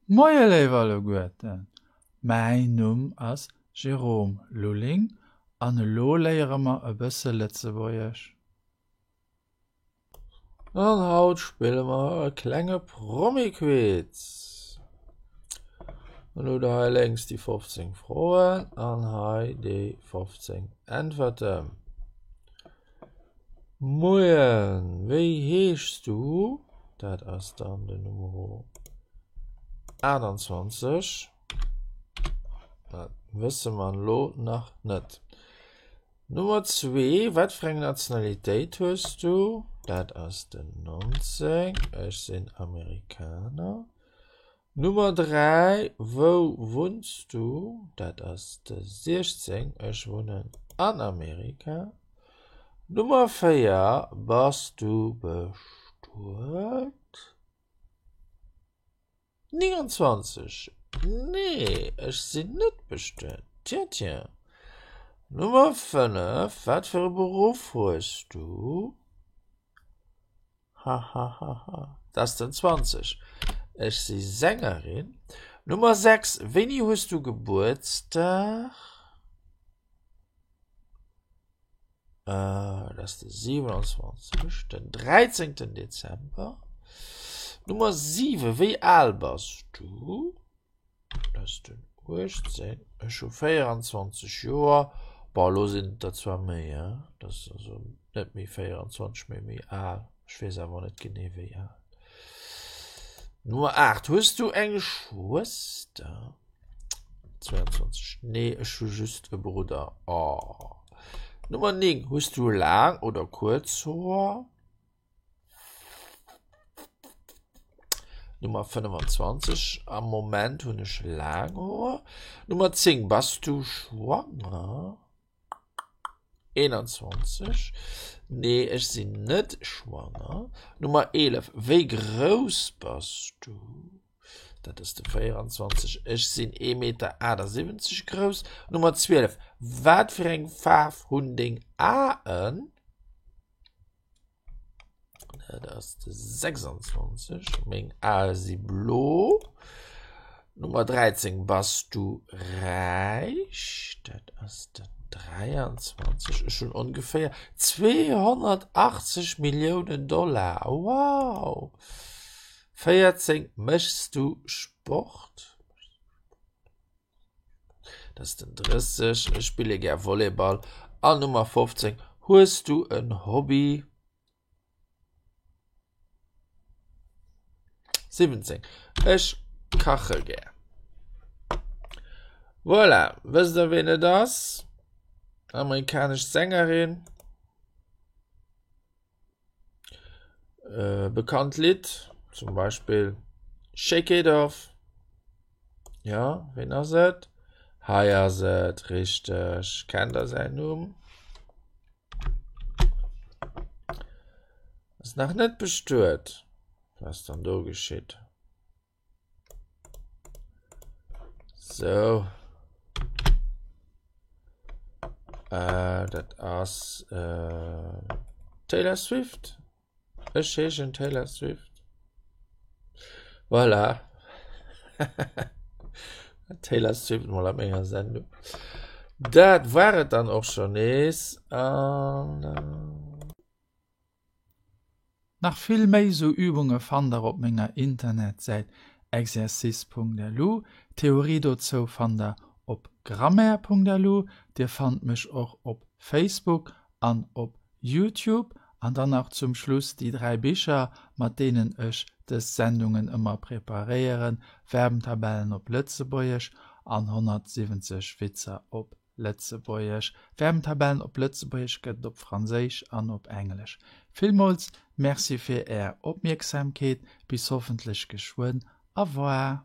Moie léif alleguerten, mäin Numm ass Jérôme Lulling an elo léiere mer e bësse Lëtzebuergesch. An haut spille mer e klenge Promi-Quiz. An hutt der hei lénks déi 15 Froen an hei déi 15 Äntwerten. Moien, wéi heeschs du? Dat ass dann den Numero 28. Dat wësse mer elo nach net. Nummer 2, wat fir eng Nationalitéit hues du? Dat ass den 19. Ech sinn Amerikaner. Nummer 3, Wou wunns du? Dat ass de 16, Ech wunnen an Amerika. Nummer 4, Bass du bestuet? 29, Nee, ech sinn net bestuet. Tiens, tiens. Nummer 5, Wat fir e Beruff hues du? Hahahaha, dat ass den 20. Ech si Sängerin. Nummer 6, Wéini hues du Gebuertsdag? Dat ass de 27, den 13. Dezember. Nummer 7, Wéi al bass du? Dat ass den 18. Ech hu 24 Joer. Bon, elo sinn et der zwar méi, hein. Dat ass also net méi 24, mee méi al. Ech weess awer net genee wéi al. Nummer 8, Hues du eng Schwëster? 22, Nee, ech hu just e Brudder. Oh. Nummer 9, Hues du laang oder kuerz Hoer? Nummer 25, Am Moment hunn ech laang Hoer. Nummer 10, Bass du schwanger? 21, Nee, ech sinn net schwanger. Nummer 11, Wéi grouss bass du? Dat ass de 24. Ech sinn 1,78 Meter grouss. Nummer 12, Wat fir eng Faarf hunn deng Aen? Dat ass de 26. Meng Ae si blo. Nummer 13, Bass du räich? Dat ass den 23. Ech hunn ongeféier 280 Milliounen Dollar. Wow! 14, Méchs du Sport? Dat ass den 30, Ech spille gär Volleyball. An Nummer 15, Hues du en Hobby? 17, Ech kache gär. Voilà, wësst der ween et ass? Amerikanesch Sängerin. Bekannt Lidd, zum Beispill Shake It Off. Ja, ween ass et? Hei ass et, richteg. Kennt der säin Numm? Ass nach net bestuet. Was ass dann do geschitt? Sou. Äh, dat ass äh, Taylor Swift. Ech heeschen Taylor Swift. Voilà. Taylor Swift mol a menger Sendung. Dat war et dann och schon nees. An, äh, Nach vill méi sou Übunge fannt der op menger Internetsäit exercice.lu. D'Theorie dozou fannt der op grammaire.lu. Dir fannt mech och op Facebook an op Youtube. An dann nach zum Schluss déi 3 Bicher, mat deenen ech dës Sendungen ëmmer preparéieren, Verbentabellen op Lëtzebuergesch an 170 Witzer op Lëtzebuergesch. Verbentabellen op Lëtzebuergesch gëtt et op Franséisch an op Englesch. Villmools Merci fir Är Opmierksamkeet. Bis hoffentlech geschwënn. Au revoir.